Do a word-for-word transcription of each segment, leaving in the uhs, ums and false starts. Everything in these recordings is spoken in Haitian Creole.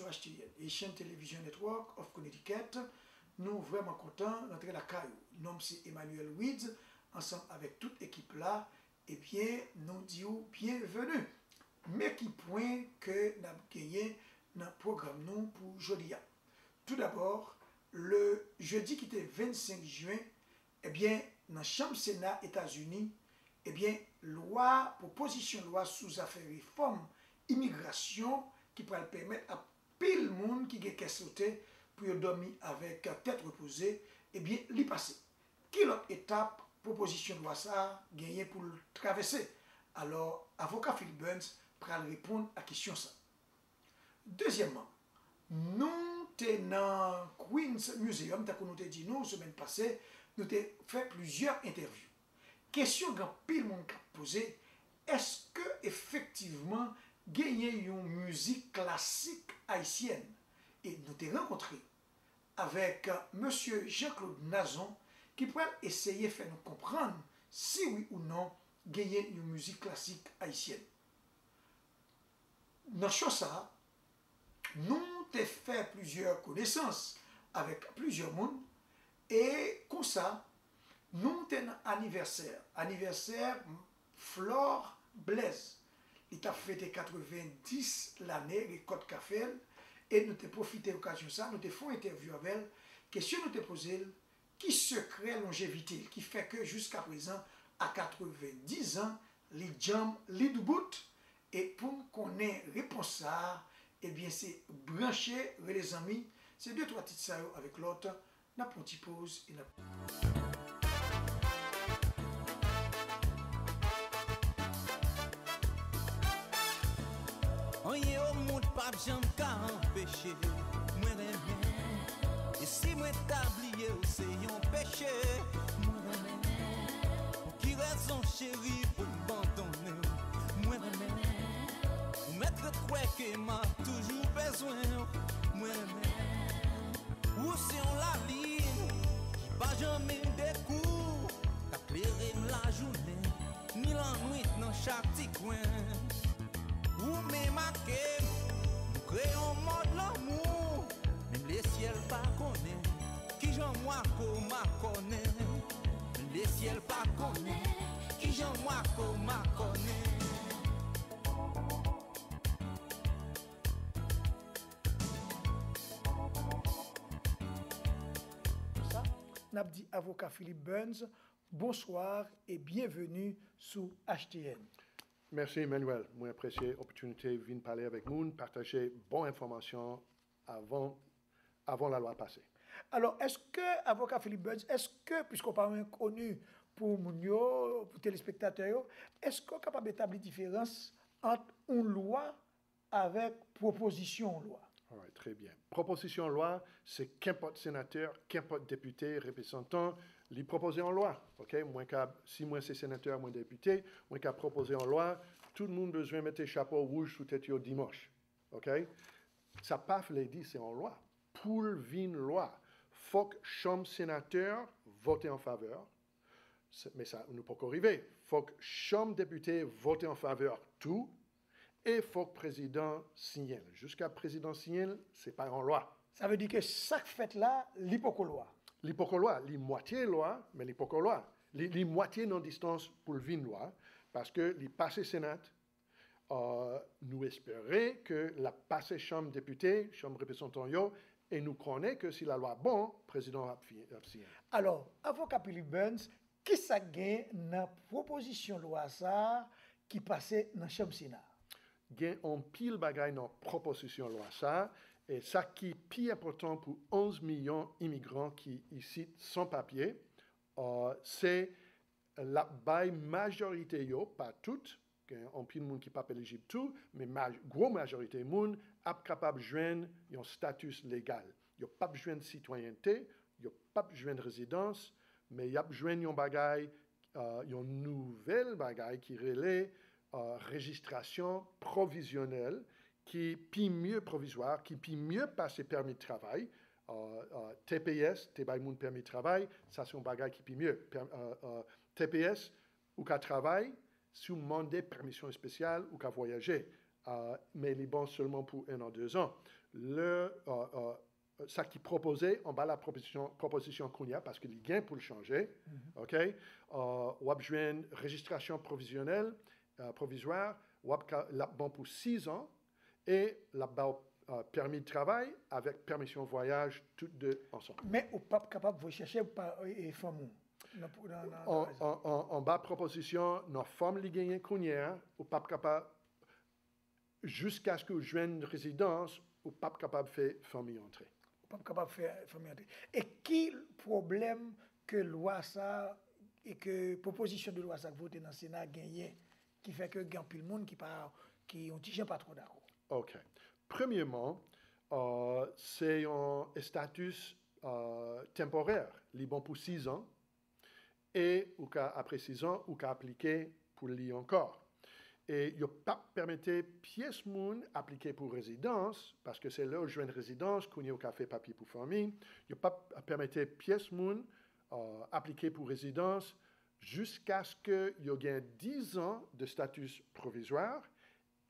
H T N, Haitian Television Network of Connecticut. Nou vrèman kontan rantre lakay ou. Non m se Emmanuel Wids, ansanm avèk tout ekip la, ebyen, nou di w byenveni. Men ki pwen ke n ap genyen nan pwogram nou pou jodi a. Toudabò, le jedi ki te vennsenk jen, ebyen, nan Chanm Sena Etazini, ebyen, lwa, pwopozisyon lwa sou zafè refòm imigrasyon ki pral pèmèt anpil moun ki gen kè sote pou yo dòmi avèk tèt repoze, ebyen, li pase. Ki lòt etap pwopozisyon lwa sa a genyen pou l travèse? Alò, avoka Philip Burns pral reponn a kesyon sa. Dezyèmman, nou te nan Queens Museum, tankou nou te di nou semèn pase, nou te fè plizyè entèvyou. Kesyon gen anpil moun k ap poze, èske efektivman genyen yon mizik klasik ayisyèn? E nou te rankontre avèk mesye Jean-Claude Nazon ki pral eseye fè nou konprann si wi ou non genyen yon mizik klasik ayisyèn. Nan cho sa a, nou te fè plizyè konesans avèk plizyè moun, e konsa, nou te nan anivèsè, anivèsè Flore Blaise. Li t ap fete katrevendis lane rekòt kafe l, e nou te pwofite okazyon sa, nou te fè yon entèvyou avè l. Kesyon nou te poze l, ki sekrè lonjevite l ki fè ke jiskaprezan, a katrevendis an, li djanm, li doubout? E pou n konnen repons sa a, ebyen, se branche, rele zanmi, se de twa tit sa yo avèk lòt, n ap pran ti poz e n ap. Anyen o mond p ap janm ka anpeche mwen renmen. E si mwen ta bliye w se yon peche mwen renmen. Pou ki rezon cheri pou m bandonnen w mwen renmen. Ou mèt ret kwè ke m ap toujou bezwen w mwen renmen. Ou se yon lalin ki pa janmen dekou, k ap klere m lajounen, ni lannwit nan chak ti kwen. Ou menm ak m, nou kreye yon mòd lanmou, menm lesyèl pa konnen kijan mwa ko makònen. Menm lesyèl pa konnen kijan mwa ko makònen. Sa, n ap di avoka Philip Burns, bonsoir e byenveni sou H T N. Mèsi, Emmanuel. Mwen apresye opòtinite vin pale avèk moun, pataje bon enfòmasyon avan, avan lalwa pase. Alò, èske, avoka Philip Burns, èske, piske w pa yon enkoni pou moun yo, pou telespektatè yo, èske w kapab etabli diferans ant yon lwa avèk pwopozisyon lwa? Alright, trè byen. Pwopozisyon lwa, se kenpòt senatè, kenpòt depite, reprezantan, li pwopoze yon lwa. Oke? Mwen ka, si mwen se senatè, mwen depite, mwen ka pwopoze yon lwa, tout moun bezwen mete chapo wouj sou tèt yo dimanch. Oke? Sa pa vle di se yon lwa. Pou l vin lwa, fòk chanm senatè vote an favè, men sa, nou poko rive. Fòk chanm depite vote an favè tou, e fòk prezidan siyen l. Jiska prezidan siyen l, se pa yon lwa. Sa vle di ke sa k fèt la, li poko lwa? Li poko lwa, li mwatye lwa, men li poko lwa. Li, li mwatye nan distans pou l vin lwa, paske li pase Sena, nou espere ke l ap pase chanm depite, chanm reprezantan yo, e nou konnen ke si lalwa bon, prezidan ap siyen. Alò, avoka Philip Burns, kisa k gen nan pwopozisyon lwa sa a ki pase nan chanm Sena a? Gen anpil bagay nan pwopozisyon lwa sa a, e sa ki pi enpòtan pou onz milyon imigran ki isit san papye, se l ap bay majorite yo, pa tout, gen anpil moun ki p ap elijib tou, men maj, gwo majorite moun ap kapab jwenn yon status legal. Yo p ap jwenn sitwayènte, yo p ap jwenn rezidans, men y ap jwenn yon bagay, yon nouvèl bagay ki rele rejistrasyon pwovizyonèl, ki pi mye, pwovizwa, ki pi mye pase pèmi travay. T P S te bay moun pèmi travay, sa se yon bagay ki pi mye. T P S, ou ka travay, si w mande pèmisyon espesyal, ou ka vwayaje. Men li bon sèlman pou en an, dezan. Le, uh, uh, sa ki pwopoze anba la pwopozisyon, pwopozisyon kounye a, paske li gen pou l chanje, ok? Uh, w ap jwenn rejistrasyon provizyonèl, uh, pwovizwa, w ap ka, l ap bon pou sis an, e l ap ba w, uh, pèmi de travay avèk pèmisyon vwayaj, tout de ansanm. Men ou p ap kapab voye chèche pa e, e fanm ou. Nan, nan, nan, an, an, an, anba pwopozisyon, nan fòm li genyen kounye a, ou p ap kapab, jiskaske w jwenn rezidans, ou p ap kapab fè fanmi antre. Ou p ap kapab fè fanmi antre. E ki pwoblèm ke lwa sa, e ke pwopozisyon de lwa sa k vote nan Sena genyen, ki fè ke gen anpil moun ki pa, ki yon ti jan pa twò dakò? Ok. Premyèman, uh, se yon estatis, uh, tanporè. Li bon pou sis an. E ou ka, apre sis an, ou ka aplike pou li ankò. E yo p ap pèmete pyès moun aplike pou rezidans, paske se lè w jwenn rezidans, kounye ou ka fè papye pou fanmi. Yo p ap pèmete pyès moun, uh, aplike pou rezidans jiskaske yo gen dis an de estatis pwovizwa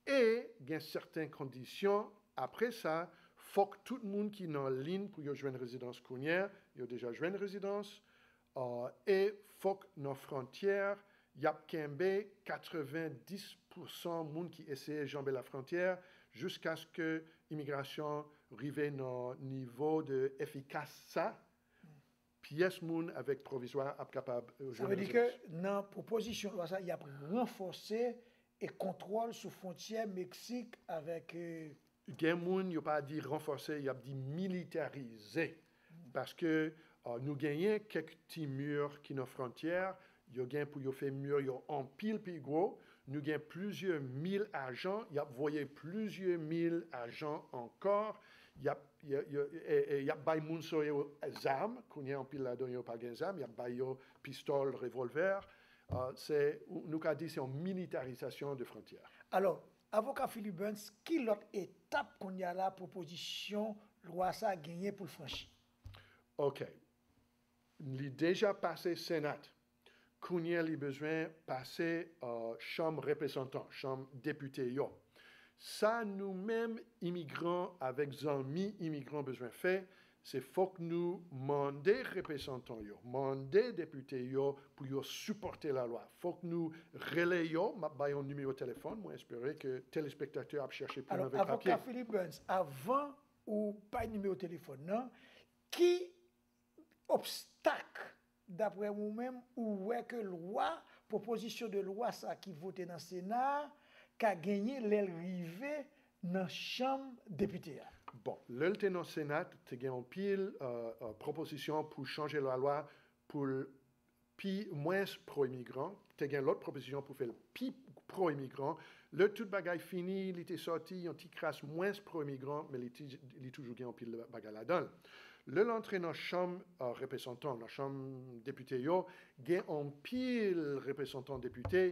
e gen sèten kondisyon. Apre sa, fòk tout moun ki nan liy pou yo jwenn rezidans kounye a, yo deja jwenn rezidans, uh, e fòk nan fwontyè, y ap kenbe katrevenndis pousan moun ki eseye janbe lafwontyè jiskaske imigrasyon rive nan nivo de efikas sa, pyès moun avèk pwovizwa ap kapab, uh, Sa vle di ke nan pwopozisyon lwa sa, y ap ranfòse e kontwòl sou fwontyè Meksik avèk, e, Gen moun, yo pa di ranfòse, y ap di militarize. Paske, uh, nou genyen kèk ti mi ki nan fwontyè, yo gen pou yo fè mi yo anpil pi gwo. Nou gen plizyè mil ajan, y ap voye plizyè mil ajan ankò. Y ap, y, y, e, e, y ap bay moun sa yo zam, kounye a anpil ladan yo pa gen zam, y ap bay yo pistòl, revòlvè. Uh, se, nou ka di se yon militarizasyon de fwontyè. Alò, Avoka Philip Burns, ki lòt etap kounye a la pwopozisyon lwa sa genyen pou l franchi? Ok. Li deja pase Sena. Kounye a li bezwen pase, uh, Chanm Reprezantan, Chanm Depite yo. Sa nou menm imigran avèk zanmi imigran bezwen fè, se fòk nou mande reprezantan yo, mande depite yo pou yo sipòte lalwa. Fòk nou rele yo, m ap bay yon nimewo telefòn, mwen espere ke telespektatè ap chèche pou mwen avèk papye. Avoka Philip Burns, avan ou bay nimewo telefòn nan, ki obstak, daprè ou menm, ou wè ke lwa, pwopozisyon de lwa sa ki vote nan Sena a, ka genyen lè l rive nan Chanm Depite a? Bon, lè l te nan Sena, te gen anpil, uh, uh, pwopozisyon pou chanje lalwa pou l pi mwens pwo-imigran. Te gen lòt pwopozisyon pou fè l pi pwo-imigran. Lè tout bagay fini, li te sòti yon ti kras mwens pwo-imigran, men li, ti, li toujou gen anpil bagay ladan l. Lè l antre nan Chanm, uh, Reprezantan, nan Chanm Depite yo, gen anpil reprezantan depite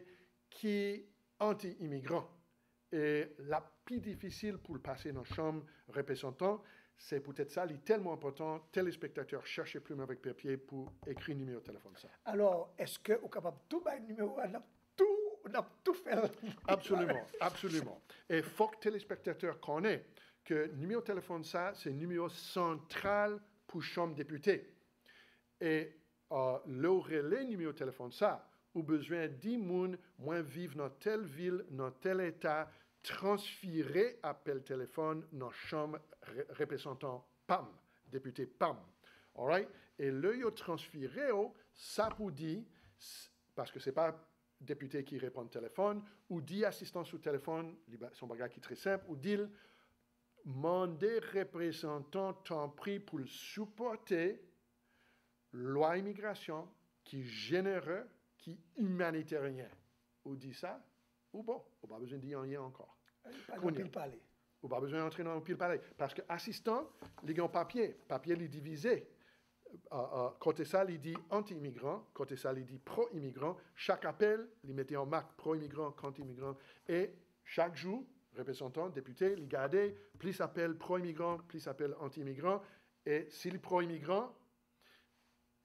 ki anti-imigran. E l ap pi difisil pou l pase nan Chanm Reprezantan. Se poutèt sa, li tèlman enpòtan, telespektatè, chèche plim avèk papye pou ekri nimewo telefòn sa. Alò, èske ou kapab tou bay nimewo a, n ap tou, n ap tou fè l? Absoliman, absoliman. E fòk telespektatè konnen ke nimewo telefòn sa, se nimewo santral pou Chanm Depite. E, uh, lè w rele nimewo telefòn sa, ou bezwen di moun, mwen viv nan tèl vil, nan tèl eta, transfere apèl telefòn nan Chanm re-, Reprezantan pa m, depite pa m. Alright? E lè yo transfere w, sa pou di, s-, paske se pa depite ki reponn telefòn, ou di asistan sou telefòn, li ba-, se yon bagay ki trè senp, ou di l, mande reprezantan tanpri pou l sipòte lwa imigrasyon ki jenere, ki imanitèryen. Ou di sa, ou bon, ou pa bezwen di anyen ankò. Pa gen anpil pale. Ou pa bezwen antre nan anpil pale. Paske asistan, li gen yon papye, papye li divize. Uh, uh, kote sa, li di anti-imigran, kote sa, li di pwo-imigran. Chak apèl, li mete yon mak pwo-imigran, anti-imigran. E chak jou, reprezantan, depite, li gade, plis apèl pwo-imigran, plis apèl anti-imigran. E si li pwo-imigran,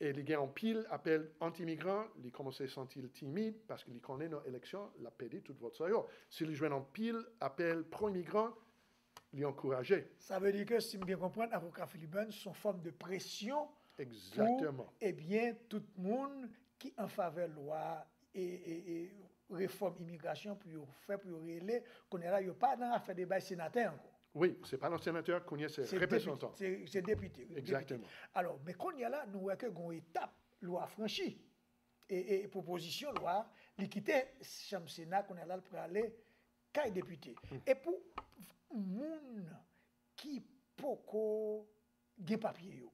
e li gen anpil apèl anti-imigran, li kòmanse santi l timid, paske li konnen nan eleksyon, l ap pèdi tout vòt sa yo. Si li jwenn anpil apèl pwo-imigran, li ankouraje. Sa vle di ke, si m byen konprann, avoka Philibert, se yon fòm de presyon pou, Egzakteman. Ebyen, tout moun ki an favè lwa e, e, e refòm imigrasyon pou yo fè, pou yo rele, kounye a la, yo pa nan afè de bay senatè ankò. Wi, se pa nan senatè, kounye a se Se depi-, reprezantan. se, se depite, wi, Egzakteman. depite. Alò, men kounye a la, nou wè ke gon etap lwa franchi. E, e pwopozisyon lwa, li kite chanm Sena, kounye a la, l prale kay depite. E pou moun ki poko gen papye yo,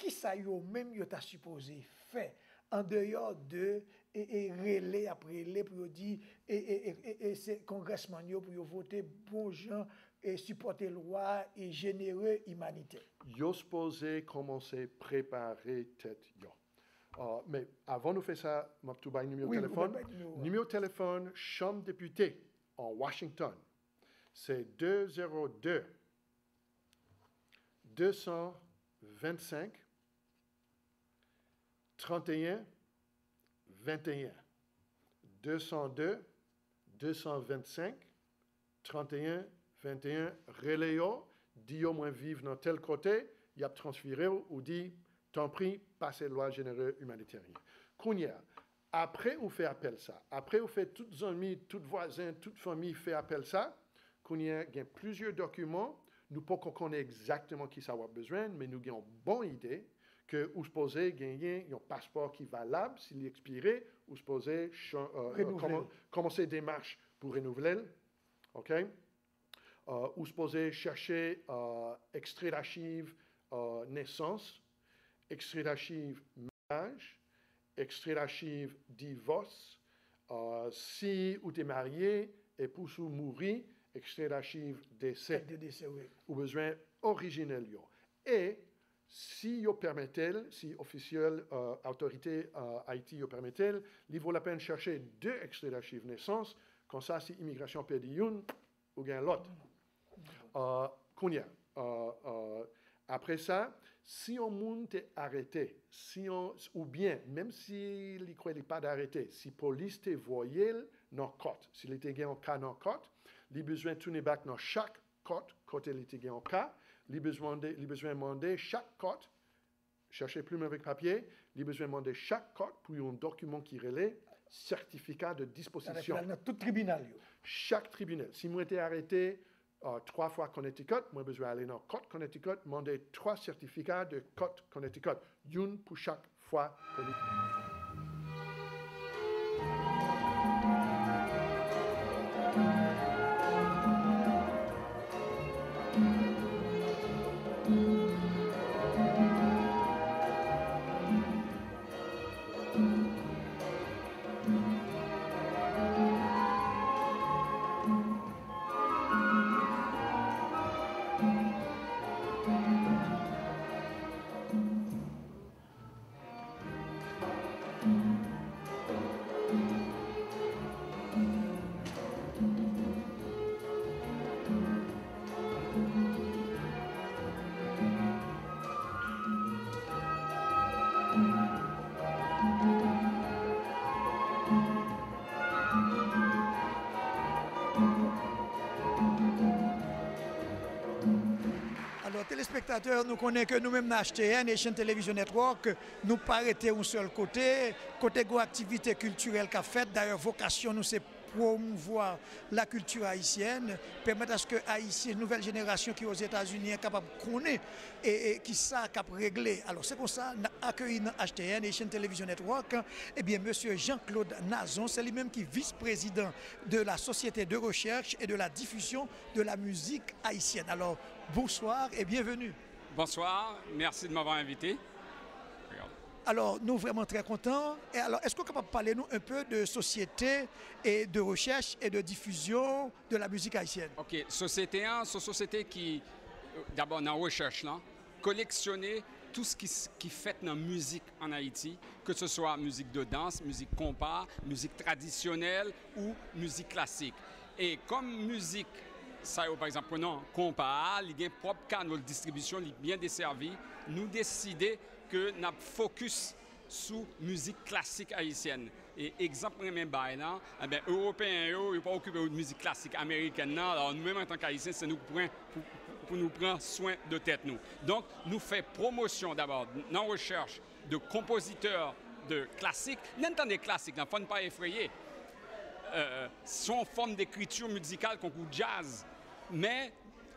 kisa yo menm yo ta sipoze fè andeyò de e, e rele y ap rele pou yo di e, e, e, e, e se kongrèsmann yo pou yo vote bon jan e sipòte lwa e jenere imanitè? Yo sipoze kòmanse prepare tèt yo. Ah, men avan nou fè sa, m ap tou bay nimewo Wi, ou telefòn. Bay nimewo a. Nimewo telefòn Chanm Depite an Washington, se de zewo de, de san vennsenk, tranteyen venteyen. De san de, de san vennsenk, tranteyen venteyen, rele yo, di yo mwen viv nan tèl kote, y ap transfere w, ou di, tanpri, pase lwa jenere imanitèryen. Kounye a, apre ou fè apèl sa, apre ou fè tout zanmi, tout vwazen, tout fanmi fè apèl sa, kounye a, gen plizyè dokiman, nou poko konnen egzakteman kisa w ap bezwen, men nou gen yon bon ide ke ou sipoze genyen yon paspò ki valab, si li ekspire, ou sipoze chan-, euh, Renouvle l. kòman-, kòmanse demach pou renouvle l. OK? Euh, ou sipoze chèche, euh, ekstrè dachiv, euh, nesans, ekstrè dachiv maryaj, ekstrè dachiv divòs, euh, si ou te marye epi ou mouri, ekstrè dachiv desè. Ak de desè, wi. Ou bezwen orijinèl yo. E si yo pèmèt l, si ofisyèl, euh, otorite, euh, Ayiti yo pèmèt l, li vo lapèn chèche de ekstrè dachiv nesans, konsa si imigrasyon pèdi youn, ou gen lòt. Euh, kounye a, euh, euh, apre sa, si yon moun te arete, si yon, oubyen, menm si li kwè li pa t arete, si polis te voye l nan kòt, si li te gen yon ka nan kòt, li bezwen tounen back nan chak kòt kote li te gen yon ka, li bezwen mande, li bezwen mande chak kòt, chèche plim avèk papye, li bezwen mande chak kòt pou yon dokiman ki rele sètifika de Sa vle di dispozisyon. Al nan tout tribinal yo. Chak tribinal. Si mwen te arete, euh, twa fwa Connecticut, mwen bezwen ale nan kòt Connecticut, mande twa sètifika de kòt Connecticut. Youn pou chak fwa Connecticut. Alò, telespektatè, nou konnen ke nou menm nan H T N, Haitian Television Network, nou pa rete yon sèl kote, kote gon aktivite kiltirèl k ap fèt. Dayè, vokasyon nou se pwomouvwa lakilti ayisyèn, pèmèt aske Ayisyen, nouvèl jenerasyon ki Ozetazini an kapab konnen e, e kisa k ap regle. Alò, se konsa, n ap akeyi nan H T N, Haitian Television Network, ebyen, mesye Jean Claude Nazon, se li menm ki vis prezidan de la Société de Recherche et de la Diffusion de la Musique Haïtienne. Alors, bonsoir et bienvenue. Bonsoir, merci de m'avoir invité. Alò, nou vrèman trè kontan. E alò, èske w kapab pale nou un peu de Société et de Recherche et de Diffusion de la Musique Haïtienne? Ok, sosyete an, se yon sosyete ki, dabò nan rechèch lan, koleksyone tou sa ki, ki fèt nan mizik ann Ayiti, ke se swa mizik de dans, mizik konpa, mizik tradisyonèl ou mizik klasik. E kòm mizik sa yo, pa egzanp, pran konpa a, li gen pwòp kanal distribisyon, li byen desèvi, nou deside ke n ap fokis sou mizik klasik ayisyèn. E egzanp mwen renmen bay la, enben, Ewopeyen yo, yo pa okipe yo de mizik klasik amerikèn nan, alò nou menm antanke Ayisyen, se nou ki pran pou, pou nou pran swen de tèt nou. Donk, nou fè pwomosyon dabò nan rechèch de konpozitè de klasik. Lè n tande klasik lan, fò n pa efreye. Euh, se yon fòm dekriti mizikal konkou djaz, men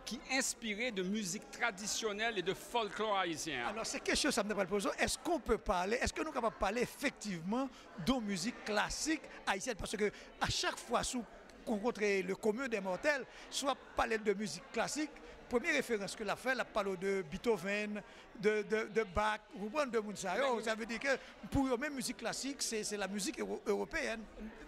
ki enspire de mizik tradisyonèl e de fòlklò ayisyen an. Alors, c'est question ça me pas posé. Est-ce qu'on peut parler, est-ce que nous sommes capables de parler effectivement de musique classique haïtienne? Parce que à chaque fois, si vous rencontrez le commun des mortels, soit parler de musique classique, première référence que l'a fait, la parle de Beethoven, de, de, de Bach, vous prenez de Mounsaro, ça veut dire que pour eux-mêmes, musique classique, c'est, c'est la musique euro- européenne.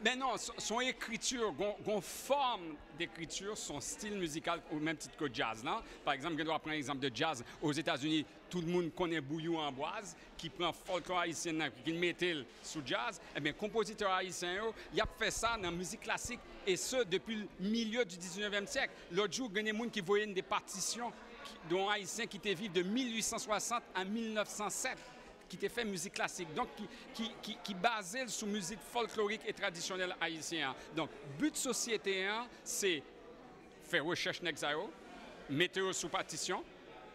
Men non, s- son ekriti, gon, gon fòm dekriti, son stil mizikal, o menm tit ke djaz lan. Pa egzanp, gen dwa pran egzanp de djaz Ozetazini, tout moun konnen Bouyou Ambroise, ki pran fòlklò ayisyen nan, ki mete l sou djaz. Ebyen, konpozitè ayisyen yo, y ap fè sa nan mizik klasik, e se, depi milye di diznèvyèm syèk. Lòt jou, gen de moun ki voye n de patisyon ki- de yon Ayisyen ki te viv de mil uit san swasant a mil nèf san sèt, ki te fè mizik klasik, donk ki, ki, ki, ki baze l sou mizik fòlklorik e tradisyonèl ayisyen an. Donk, bi sosyete an, se fè rechèch nèg sa yo, mete yo sou patisyon,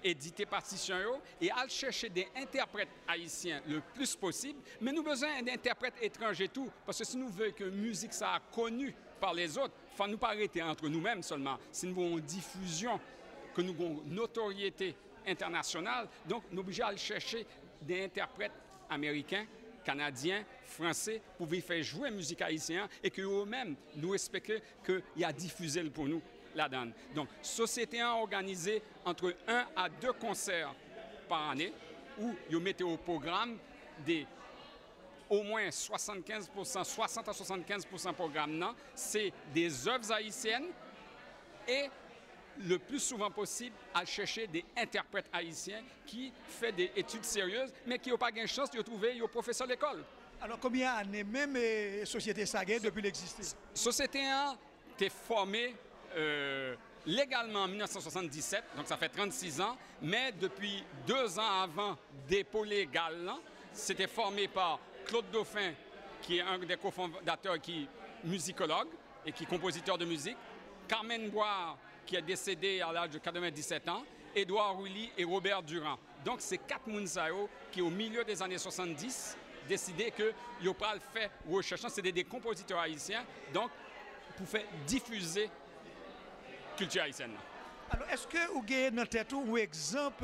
edite patisyon yo, e al chèche de entèprèt ayisyen le plis posib, men nou bezwen de entèprèt etranje tou, paske si nou vle ke mizik sa a koni pa lezòt, fò nou pa rete antre nou menm sèlman. Si nou vle yon difizyon, ke nou gen yon notoryete entènasyonal, donk nou oblije al chèche de entèprèt ameriken, kanadyen, franse, pou vin fè jwe mizik ayisyen an, e ke yo menm, nou espere ke y a difize l pou nou ladan l. Donk, sosyete an òganize antre en a de konsè pa ane, ou yo mete o pwogram de omwen swasannkenz pousan, swasant a swasannkenz pousan pwogram nan, se de zèv ayisyèn, e le pli souvan posib, al chèche de entèprèt ayisyen ki fè de etid serye, men ki yo pa gen chans yo twouve yo pwofesè lekòl. Alors, combien d'années même eh, société ça gagne depuis l'existence? Sosyete an te fòme euh, legalman an mil nèf san swasanndisèt, donk sa fè trannsis an, men depi de zan avan depo legal lan, se te fòme pa Claude Dauphin, ki est un des cofondateurs, ki mizikològ e ki konpozitè de mizik, Carmen Boire, qui est décédé à l'âge de quatre-vingt-dix-sept ans, Edouard Rouilly et Robert Durand. Donk, se kat moun sa yo ki, o milye de zane swasanndis, deside ke yo pral fè rechèch lan. Se de, de konpozitè ayisyen, donk, pou fè difize kilti ayisyèn nan. Alors, est-ce que ou gen nan tèt ou yon egzanp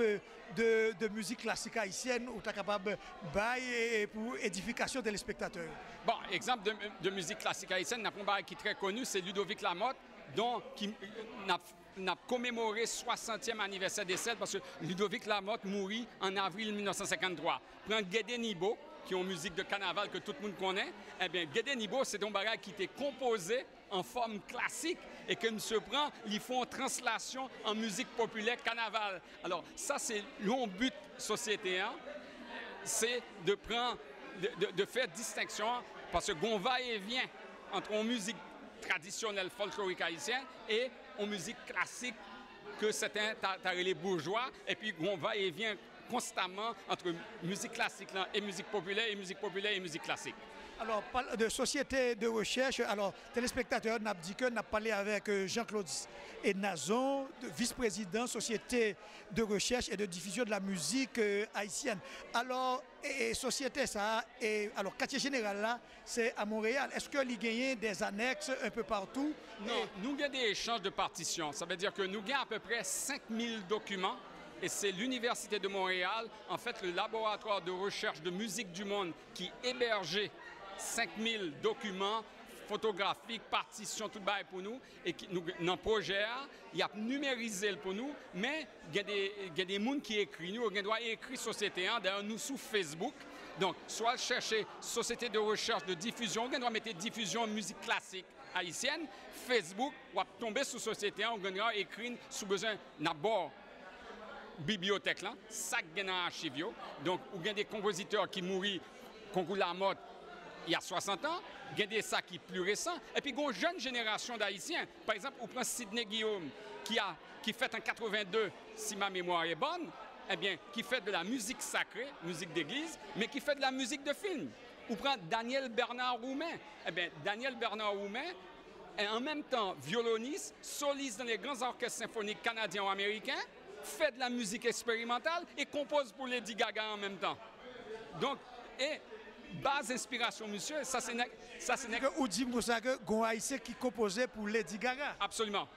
de, de mizik klasik ayisyèn ou ta kapab bay eh, pou edifikasyon telespektatè yo? Bon, egzanp de, de mizik klasik ayisyèn, n ap yon bagay ki trè koni, se Ludovic Lamothe, don ki n ap n ap komemore swasantyèm anivèsè desè l, paske Ludovic Lamothe mouri an avril mil nèf san senkanntwa. Pran Gede Nibo, ki yon mizik de kanaval ke tout moun konnen, ebyen, Gede Nibo, se te yon bagay ki te konpoze an fòm klasik, e ke misye pran, li fè yon translasyon an mizik popilè kanaval. Alò, sa se yon bi sosyete an, se de pran, de, de, de fè distenksyon an, paske gon va e vyen ant yon mizik tradisyonèl fòlklorik ayisyen e yon mizik klasik ke sèten ta, ta rele boujwa, epi gon va e vyen konstaman ant mizik klasik lan e mizik popilè, e mizik popilè e mizik klasik. Alors, de société de recherche, alors, téléspectateurs, n ap di ke n ap pale avèk euh, Jean-Claude Nazon, vice-président Société de recherche et de diffusion de la musique euh, haïtienne. Alors, et, et société ça, et, alors, quartier général là, c'est à Montréal. Est-ce que li genyen des annexes un peu partout? Non, nou gen de echanj de patisyon. Sa vle di ke nou gen apeprè senk mil dokiman, e se l'Université de Montréal, en fait, le laboratoire de recherche de musique du monde, ki ebèje senk mil dokiman fotografik, patisyon, tout bagay pou nou, e ki, nou, nan pwojè a, y ap nimerize l pou nou, men gen de, gen de moun ki ekri nou, yo gen dwa ekri sosyete an, dayè nou sou Facebook. Donk, si w al chèche Société de recherche de diffusion, ou gen dwa mete difizyon mizik klasik ayisyèn, Facebook, w ap tonbe sou sosyete an, ou gen dwa ekri n, si w bezwen, n ap ba w bibliyotèk lan, sa k gen nan achiv yo. Donk, ou gen de konpozitè ki mouri konkou Lamòt, il y a soixante ans, gen de sa ki pli resan, epi gen yon jèn jenerasyon d Ayisyen. Pa egzanp, ou pran Sidney Guillaume, ki a, ki fèt an katrevenn de, si ma mémoire est bonne, Ebyen, qui fait de la musique sacrée, musique d'église, mais qui fait de la musique de film. Ou pran Daniel Bernard Roumain. Ebyen, Daniel Bernard Roumain, en menm tan violonis, solis dans les grands orchestres symphoniques canadiens ou américains, fait de la musique expérimentale et compose pour Lady Gaga en même temps. Donk, e baz enspirasyon misye, sa se nèg, sa se nèg. Ke ou di m konsa ke gon Ayisyen ki konpoze pou Lady Gaga. Absoliman.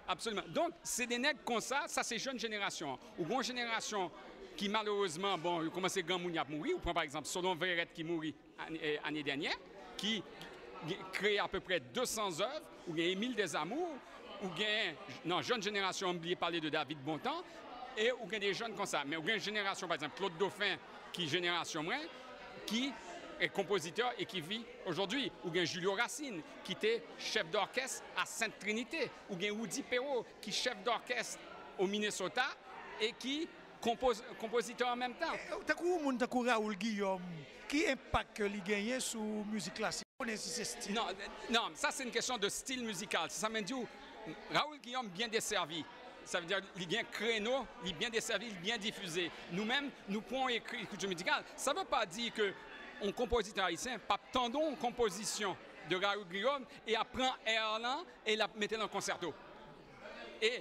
Absoliman. Donk, se de nèg konsa, sa se jèn jenerasyon an. Ou gon jenerasyon ki malerezman, bon, yo kòmanse granmoun, y ap mouri. Ou pran pa egzanp Solon Verrette ki mouri ane, eh, ane dènyè, ki g-, kreye apeprè de san zèv, ou gen Émile Desamours, ou gen, nan jèn jenerasyon an, m bliye pale de David Bontemps, e ou gen de jèn konsa. Men ou gen jenerasyon, pa egzanp, Claude Dauphin, ki jenerasyon mwen, ki e konpozitè e ki viv ojodwi. Ou gen Julio Racine, ki te chèf dòkès a Sainte Trinité. Ou gen Woody Perot, ki chèf dòkès o Minnesota e ki konpoz-, konpozitè an menm tan. E, tankou yon moun tankou Raoul Guillaume, ki enpak ke li genyen sou mizik klasik? Konnen si se stil. Non, non, sa se yon kesyon de stil mizikal. Se sa mwen di w, Raoul Guillaume byen desèvi. Sa vle di, li gen kreno, li byen desèvi, li byen difize. Nou menm, nou pran yon ekri-, ekriti mizikal. Sa vle pa di ke yon konpozitè ayisyen p ap tande yon konpozisyon de Raoul Guillaume e ap pran air lan e l ap mete l an konsèto. E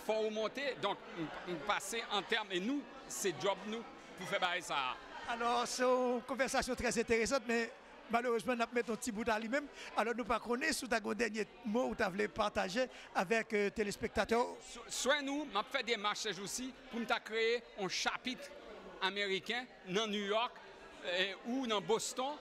fò ou monte, donk, m, m pase an tèm, e nou, se djòb nou pou fè bagay sa a. Alò, se yon konvèsasyon trè enteresan, men malerezman, n ap met yon ti bout a li menm. Alò, nou pa konnen si w ta gen yon dènye mo ou ta vle pataje avèk, eh, telespektatè w. Sou, swè nou, m ap fè demach sèjousi pou m ta kreye yon chapit ameriken nan New York, eh, ou nan Boston,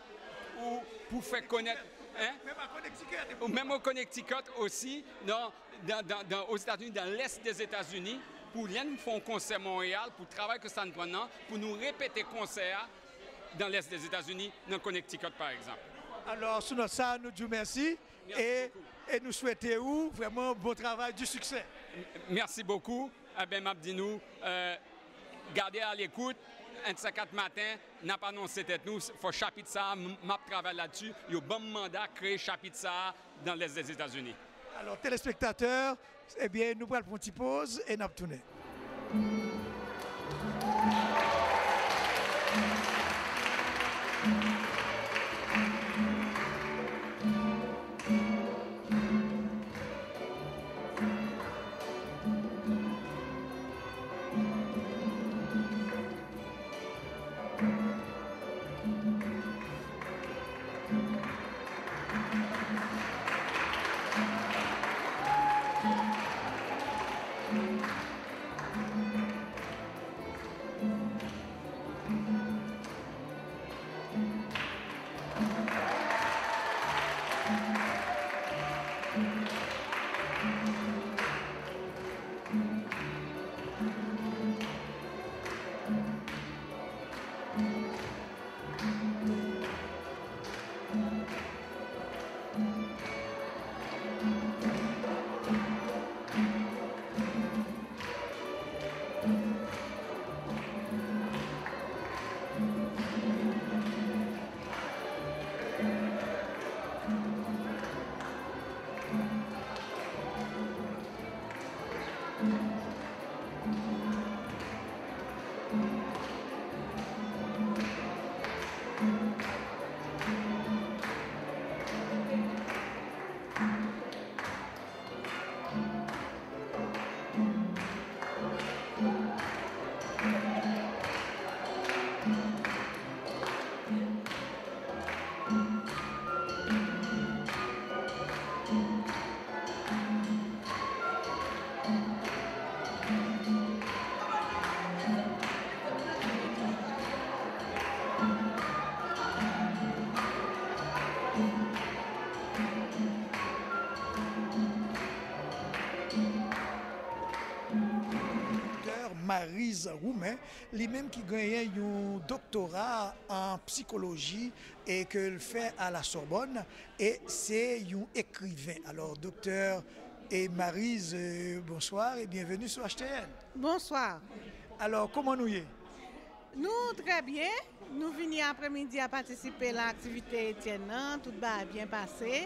ou pou fè konèt, hein? Menm a Connecticut. Ou menm o Connecticut osi, nan, dan, dan, dan, Ozetazini, dan lès dèzetazini, pou lè n fè yon konsè Monreyal, pou travay ke sa n pran nan, pou nou repete konsè a dan lès dèzetazini, nan Connecticut, pa egzanp. Alò, sou nòt sa, nou di w mèsi. Mèsi bokou. E nou swete ou vrèman bon travay, du succès. M-, mèsi bokou. Eben, m ap di nou, eh, gade a lekout, en de ces quatre matin, n ap anonse tèt nou, fò chapit sa a, m, m ap travay ladsi, yo ban m manda kreye chapit sa a dan lès dèzetazini. Alò, telespektatè, ebyen, nou pral pran yon ti poz e n ap tounen. Doktè Maryse Roumain, li menm ki genyen yon doktora an psikoloji e ke l fè a la Sorbonne, e se yon ekriven. Alò, doktè e Maryse, euh, bonsoir et bienvenue sur H T N. Bonsoir. Alò, kòman nou ye? Nou trè byen. Nou vini apremidi a patisipe nan aktivite Etienne nan, tout bagay byen pase.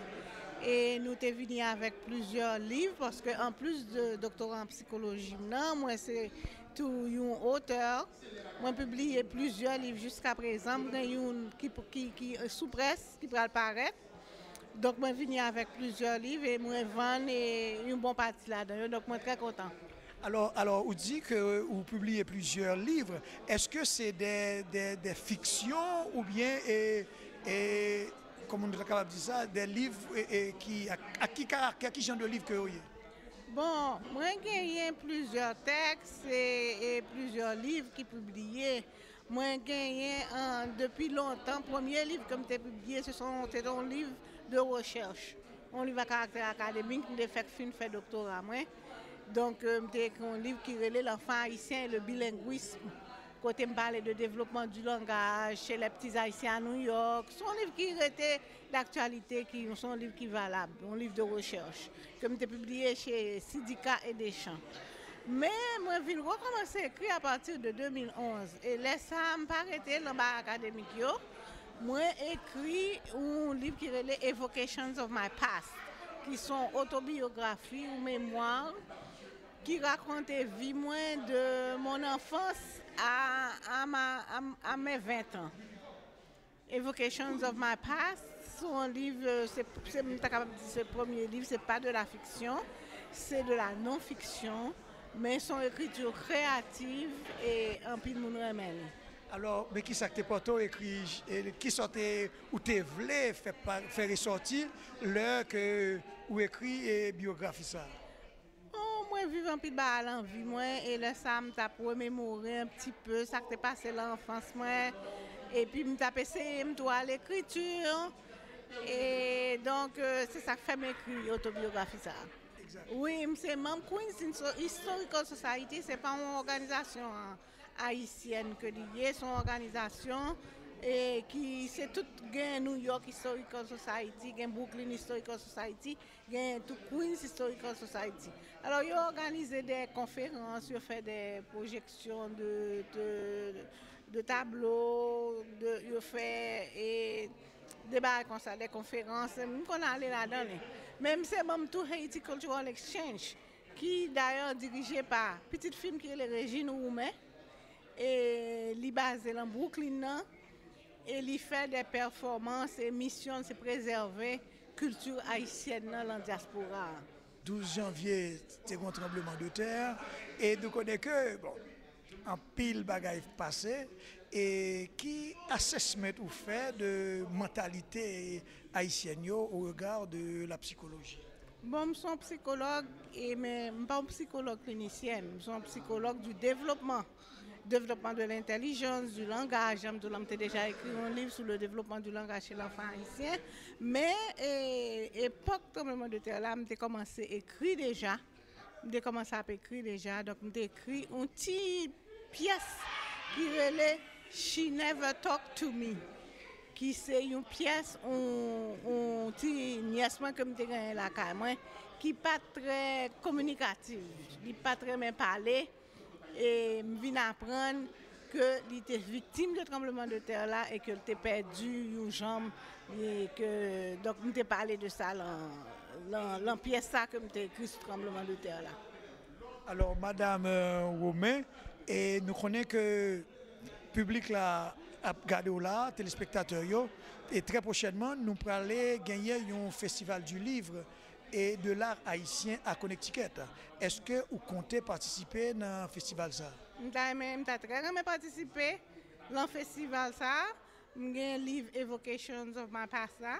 E nou te vini avèk plizyè liv, paske anplis de doktora an psikoloji m nan, mwen se Tou yon otè, mwen pibliye plizyè liv jiska prezan. M gen youn ki, ki, ki sou près, ki pral parèt. Donk, mwen vini avèk plizyè liv e mwen vann e yon bon pati ladan yo. Donk, mwen trè kontan. Alò, alò, ou di ke ou pibliye plizyè liv. Èske se de, de, de fiksyon oubyen, e, e, kòman nou ta kapab di sa, de liv e, e ki, ak, ak ki karaktè, ki jan de liv ke yo ye? Bon, mwen genyen plizyè tèks e, e plizyè liv ki pibliye. Mwen genyen an, depi lontan, premye liv ke m te pibliye, se son, se te yon liv de rechèch, yon liv a karaktè akademik, m te fèk fin fè doktora mwen. Donk, euh, m te ekri yon liv ki rele L'enfant haïtien et le bilinguisme, kote m pale de développement du langage chez les petits haïtiens à New York. Se yon liv ki rete daktyalite, ki se yon liv ki valab, yon liv de rechèch ke m te pibliye chez Sidika et Deschamps. Men mwen vin rekòmanse ekri apati de de mil onz. E lè sa a, m pa rete nan bagay akademik yo. Mwen ekri yon liv ki rele Evocations of My Past, ki se yon otobiyografi ou memwa ki rakonte vi mwen de mon enfance à, à, ma, à, à mes vingt ans. Evocations of My Past, se yon liv, euh, se, se, m ta kapab di se premye liv, se pa de la fiction, se de la non-fiction, men se yon ekriti kreyativ e anpil moun renmen li. Alò, men ki sa k te pote w ekri, e ki sa w te, ou te vle fè, pa- fè resòti lè ke ou ekri e biyografi sa a? Oh, mwen viv anpil bagay nan vi mwen, e lè sa a, m t ap rememore yon ti pe sa k te pase nan anfans mwen, epi m t ap eseye m tou a lekriti. E donk, euh, se sa k fè m ekri otobiyografi sa a. Wi, m se manm Queens Histo- Historical Society, se pa yon òganizasyon an ayisyèn ke li ye, se yon òganizasyon e ki se tout, gen New York Historical Society, gen Brooklyn Historical Society, gen tou Queens Historical Society. Alò, yo òganize de konferans, yo fè de pwojeksyon de, de, de tablo, de, yo fè e, de bagay konsa, de konferans. M konn ale ladan li. Men m se manm tou Haiti Cultural Exchange, ki dayè dirije pa pitit fi m ki rele Regine Roumen, e li baze nan Brooklyn nan, e li fè de pèfòmans, e misyon l se prezève kilti ayisyèn nan nan dyaspora a. Douz janvye, te gen yon tranbleman de tè, e nou konnen ke, bon, anpil bagay pase, e ki assessment ou fè de mantalite ayisyèn yo au regard de la psychologie? Bon, m se yon psikològ, e men m pa yon psikològ klinisyèn, m se yon psikològ du développement, développement de l'intelligence, du langage. Jan m di w la, m te deja ekri yon liv sou le développement du langage chez l'enfant haïtien. Men, e, epòk tranbleman de tè la, m te kòmanse ekri deja. M te kòmanse ap ekri deja. Donk, m te ekri yon ti pyès ki rele She Never Talk to Me, ki se yon pyès, yon, yon ti nyès mwen ke m te genyen lakay mwen, ki pa t trè kominikatif, li pa t renmen pale, e m vin aprann ke li te viktim de tranbleman de tè la e ke l te pèdi yon janm, e ke, donk, m te pale de sa lan, lan, lan pyès sa ke m te ekri sou tranbleman de tè la. Alò, Madam, euh, Romain, e nou konnen ke piblik la ap gade w la, telespektatè yo, e trè pwochènman, nou prale genyen yon festival du livre et de l'art haïtien à Connecticut. Èske ou konte patisipe nan festival sa a? M ta renmen, m ta trè renmen patisipe lan festival sa a. M gen liv Evocations of My Past la,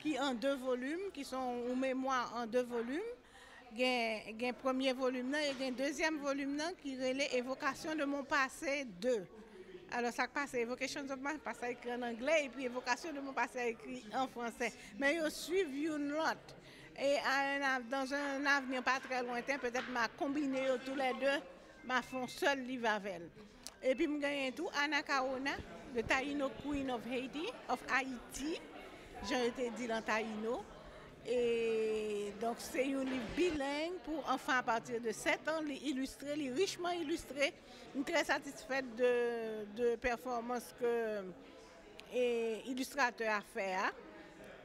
ki an de volim, ki se yon memwa an de volim. Gen, gen premye volim nan e gen dezyèm volim nan ki rele Évocation de mon passé deux. Alò, sa k pase, Evocations of My Past la ekri an anglè, epi Évocation de mon passé a ekri an fransè. Men yo swiv youn lòt. E a un av- dans un avenir pas très lointain, petèt m a konbine yo toulède, m a fè yon sèl liv avè l. Epi m genyen tou Anacaona, the Taino Queen of Haiti, of Haiti, jan yo te di l an Tayino. E donk, se yon liv bileng pou anfan apati de sèt an, li ilistre, li richman ilistre. M trè satisfèt de, de pèfòmans ke e, ilistratè a fè a.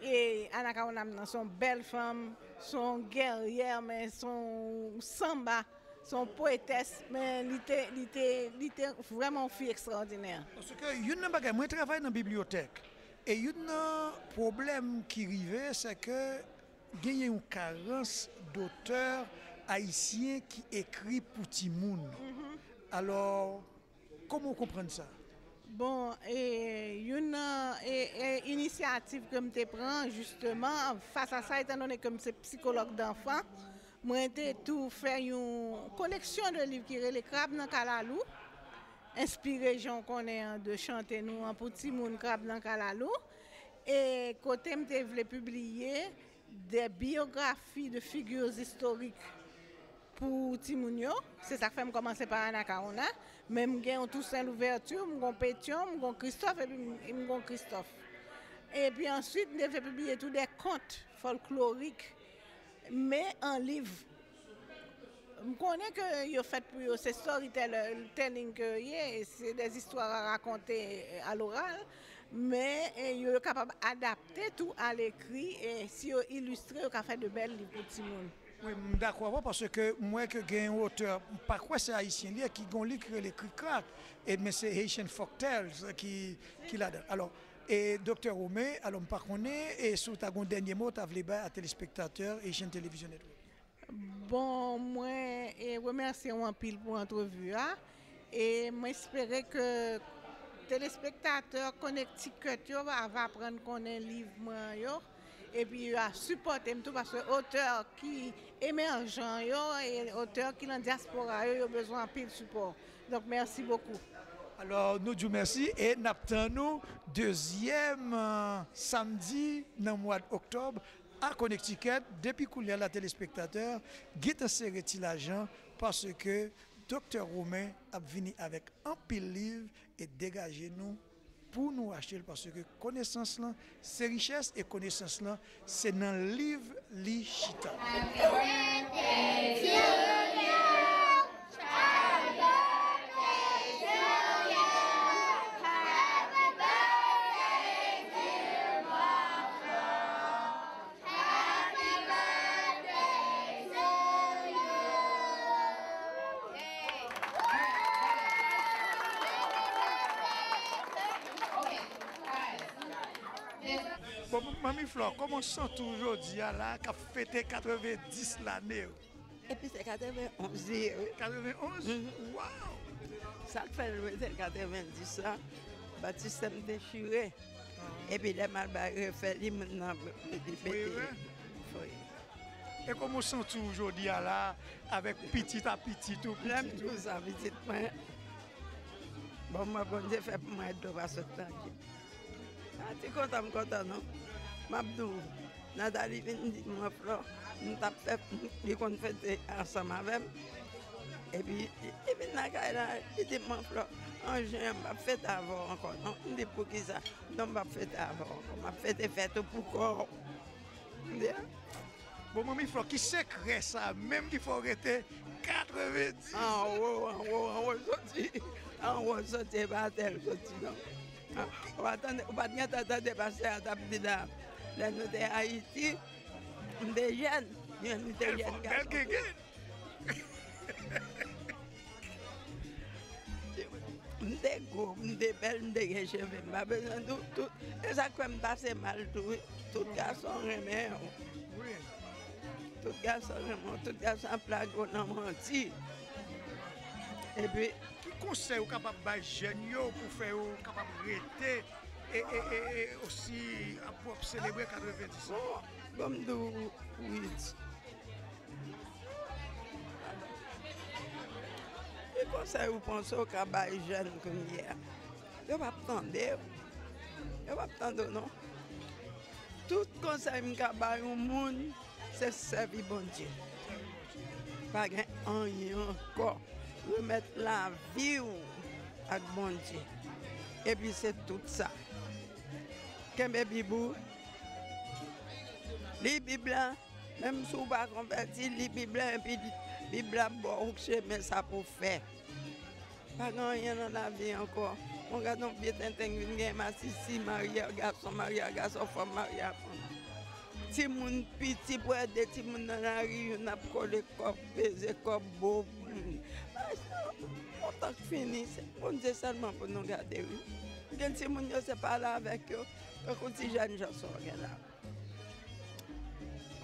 E Anacaona m nan se yon bèl fanm, se yon gèryè, men se yon sanba, Se yon poetès, men li te, li te, li te vrèman yon fi ekstraòdinè. Paske youn nan bagay, mwen travay nan bibliyotèk, e youn nan pwoblèm ki rive, se ke genyen yon karans dotè ayisyen ki ekri pou timoun. Alò, kòman w konprann sa? Bon, e, youn nan, e, e, inisyativ ke m te pran, jisteman, fas a sa, etandone ke m se psikològ danfan, mwen te tou fè yon koleksyon de liv ki rele Krab nan Kalalou, enspire jan w konnen an de chante nou an pou timoun Krab nan Kalalou, e kote m te vle pibliye de biyografi de figures historiques pou timoun yo. Se sa k fè m kòmanse pa Anacaona. Men m gen yon Toussaint Louverture, m gen yon Pétion, m gen yon Christophe, epi m m gen yon Christophe. Epi answit, m te vle pibliye tou de kont fòlklorik, men an liv. M konnen ke yo fèt pou yo, se storytelling ke yo ye, se des histoires à raconter à l'oral, men e, yo, yo kapab adapte tou a lekri, e si yo ilistre, yo ka fè de bèl liv pou timoun. Wi, m dakò avè w, paske m wè ke gen yon otè, m pa kwè se ayisyen li ye, ki gen yon liv ki rele Krik Krak, e, men se Haitian Folktales ki, ki ladan. Alò, e, Doktè Romain, alò, m pa konnen, e si w ta gen yon dènye mo w ta vle bay a telespektatè Haitian Television Network. Bon, mwen e remèsye w anpil pou antrevi a. E mwen espere ke telespektatè Connecticut yo va, va aprann konnen liv mwen yo. Epi yo a sipòte m tou, paske otè ki emèjan yo e otè ki nan dyaspora yo, yo bezwen anpil sipò. Donk, mèsi bokou. Alò, nou di w mèsi e n ap tann ou dezyèm, e, samdi nan mwa oktòb a Connecticut. Depi kounye a la, telespektatè, gentan sere ti lajan, paske Doktè Romain ap vini avèk anpil liv e degaje nou pou nou achte l, paske konesans lan se richès e konesans lan se nan liv li chita. Bon, Manmi Flò, kòman w santi w jodi a la, k ap fete katrevenndis lane w? Epi se katrevenonz li ye, wi. Katrevenonz? Mhm. Waw! Sa k fè l rete katrevenndis la, batistè m dechire. Epi lè m al bay refè li, moun nan li mete fwe. E kòman w santi w jodi a la, avèk pitit a pitit ou, pitit ou? Lè m di w sa, pitit mwen, bon, mwen, Bondye fè pou mwen dlo pa sot nan je m. A, ti kontan m kontan non. M ap di w, Nathalie vin di m, Manflò, m t ap fè, li konn fete ansanm avè m. Epi, li vin lakay la, li di m, Manflò, an jen an, m p ap fete avè w ankò non. M di, poukisa? Non, m p ap fete avè w ankò. M ap fete fèt ou pou kò w. M di, a. Bon, Manmi Flò, ki sekrè sa menm ki fè w rete katrevenndis? Anwo, anwo, anwo soti. Anwo soti, e pa atè l soti non. Ou pa tande, ou pa t gentan tande pastè a t ap di la, lè nou te Ayiti, m te jèn, men m te jèn gason tou. M te gwo, m te bèl, m te gen cheve, m pa bezwen di w tout. E sa k fè m pase mal tou, wi. Tout gason renmen w. Wi. Tout gason renmen w, tout gason ap lage w nan manti. Epi, ki konsèy ou kapab bay jèn yo pou fè yo kapab rete e, e, e, e osi ap, pou ap selebre katrevenndis an? Bon, bon, m di w, wi. Ki konsèy ou panse w ka bay jèn kounye a? Yo p ap tande w. Yo p ap tande w non. Tout konsèy m ka bay yon moun, se sèvi Bondye. Pa gen anyen ankò. Remèt lavi w ak Bondye. Epi se tout sa. Kenbe Bib ou. Li Bib la. Menm si w pa konvèti, li Bib la, epi Bib la ba w chemen sa pou w fè. Pa gen anyen nan lavi ankò. Bon, gade yon vye tenten k vin gen masisi, marye a gason, marye a gason, fanm, marye a fanm. Timoun piti, pou wè de timoun nan lari, youn ap kole kòb, peze kòb, bo, Ay, non, yon tan k fini, se Bondye sèlman pou nou gade, wi. Gen timoun yo, se pale avèk yo, tankou ti jèn jan sa w gen la.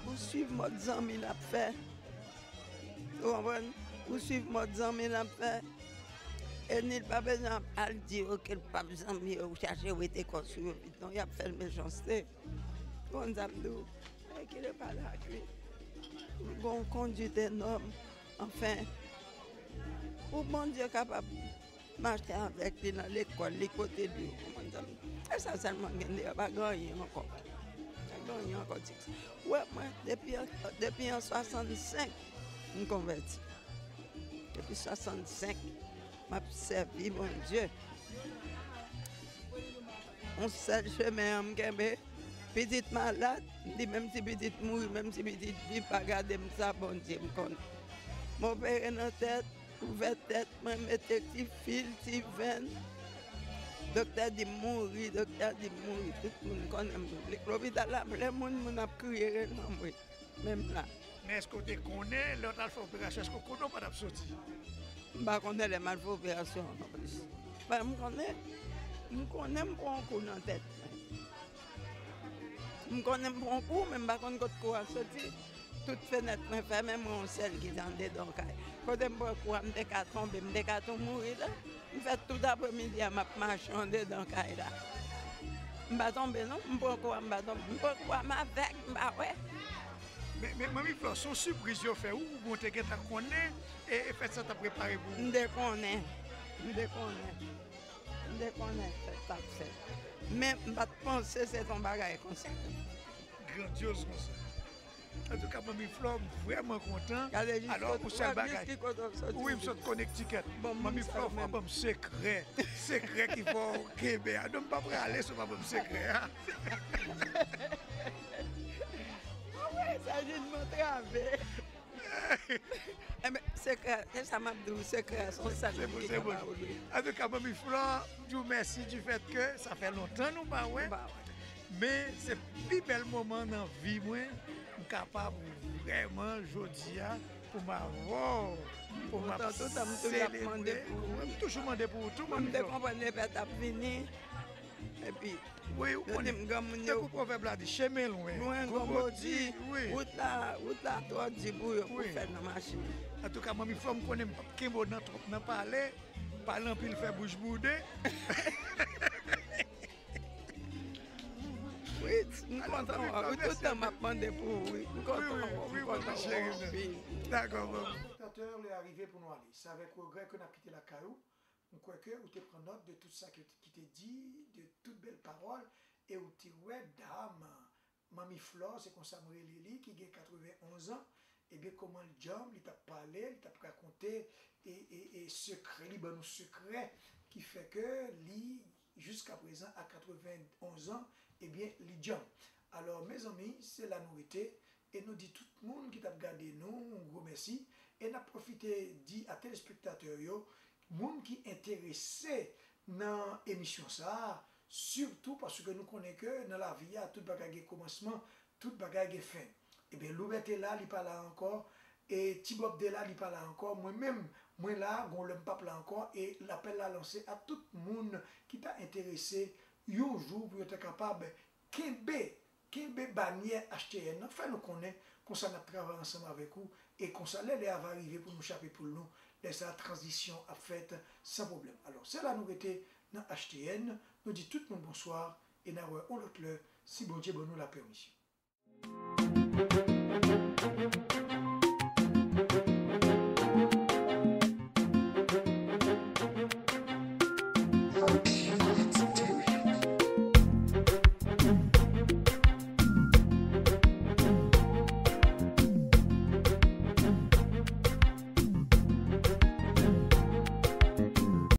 Ou swiv mòd zanmi l ap fè. Ou konprann? Ou swiv mòd zanmi l ap fè. E ni l pa bezwen ap al di yo ke l p ap zanmi yo, ou chache wete kò sou yo vit. Non, y ap fè l mechanste. Ou konn sa m di w? Ay, ki le pale ak li. Gon kondwit enòm. Anfen, pou Bondye kapab mache avèk li nan lekòl li, kote li, ou konprann sa m di w? E sa sèlman gen deyò, pa gen anyen ankò. Pa gen anyen ankò, ti. Ou wè mwen, depi an, depi an swasannsenk, m konvèti. Depi swasannsenk, m ap sèvi Bondye. Yon sèl chemen an m kenbe. Pitit malad, m di menm si pitit mouri, menm si pitit viv, pa gade m sa, Bondye m konnen. M opere nan tèt, ouvè tèt mwen, mete ti fil, ti venn. Doktè di m mouri, doktè di m mouri. Tout moun konnen m mouri. Lopital la plen moun, moun ap kriye rele m mouri. Menm la. Men èske w te konnen, lè w t al fè operasyon, èske w konnen w pa t ap soti? M pa konnen lè m al fè operasyon an nonplis. Men m konnen, m konnen m pran yon kou nan tèt mwen. M konnen m pran yon kou, men m pa konn kot kou a soti. Tout fenèt mwen fèmen, mwen yon sèl ki te andedan kay. Kote m pran kou a, m te ka tonbe, m te ka tou mouri la. M fè tout apremidi a, m ap mache andedan kay la. M pa tonbe non, m pran kou a, m pa tonbe. M pran kou a, m avèg, m pa wè. Men, men Manmi Flò, se yon sipriz yo fè ou, oubyen w te gentan konnen e, e fèt sa t ap prepare pou ou? M te konnen. M te konnen. M te konnen fèt sa ap fèt. Men m pa t panse se t yon bagay konsa. Grandyoz konsa. Antouka, Manmi Flò, m vrèman kontan. Gade jis alò, kote, yon sèl bagay. Jis ki kote w soti. Wi, m sot Connecticut. Bon, Manmi Flò, fò w ban m sekrè. Sekrè ki fò w kenbe a. Non, m pa prale si w pa ban m sekrè a. Ah wi, sa vin m antrave. Enben, sekrè, se sa m ap di w, sekrè a, se yon sèl moun ki ka ba w li. Antouka, Manmi Flò, m di w mèsi du fait que sa fè lontan nou pa wè. Nou pa wè. Men se pi bèl moman nan vi mwen, m kapab vrèman jodi a pou m avè w, pou m ap selebre. M toujou mande pou ou tou, Manmi Flò. Mwen m te konprann lepèt ap vini. Epi, wi, ou konnen, tankou pwovèb la di, chemen lwen, lwen gon bòdi, wi. Wout la, wout la twò di pou yo, pou fè nan machin. Antouka, Manmi Flò, m konnen m p ap kenbe w nan twòp nan pale, pale anpil fè bouch boude. Wi, m kontan wè w. Wi, tout tan m ap mande pou ou, wi. M kontan wè w, m kontan wè w anpil. Dakò, Manmi. Spectateurs, lè a rive pou nou ale. Se avèk regrè ke n ap kite lakay ou. M kwè ke ou te pran nòt de tout sa ke, ki te di, de tout bèl pawòl, e ou te wè dam, Manmi Flò, se konsa m rele li, ki gen katrevenn onz an, ebyen, kòman l djanm, li t ap pale, li t ap rakonte, e, e, e sekrè, li ban nou sekrè ki fè ke li, jiska prezan, a katrevenn onz an, ebyen, li djanm. Alò, mezanmi, se la nou rete, e nou di tout moun ki t ap gade nou yon gwo mèsi, e n ap pwofite di a telespektatè yo, moun ki enterese nan emisyon sa a, sitou paske nou konnen ke nan lavi a, tout bagay gen kòmansman, tout bagay gen fen. Ebyen, Loubè te la, li pa la ankò, e Ti Bòb te la, li pa la ankò, mwen menm, mwen la, gon lè m p ap la ankò, e lapèl la lanse a tout moun ki ta enterese yon jou pou yo ta kapab kenbe, kenbe banyè H T N nan, fè nou konnen, konsa n ap travay ansanm avèk ou, e konsa lè lè a va rive pou nou chape poul nou, lè sa a tranzisyon ap fèt san pwoblèm. Alò, se la nou rete nan H T N, nou di tout moun bonswa, e n a wè yon lòt lè, si Bondye ban nou lapèmisyon.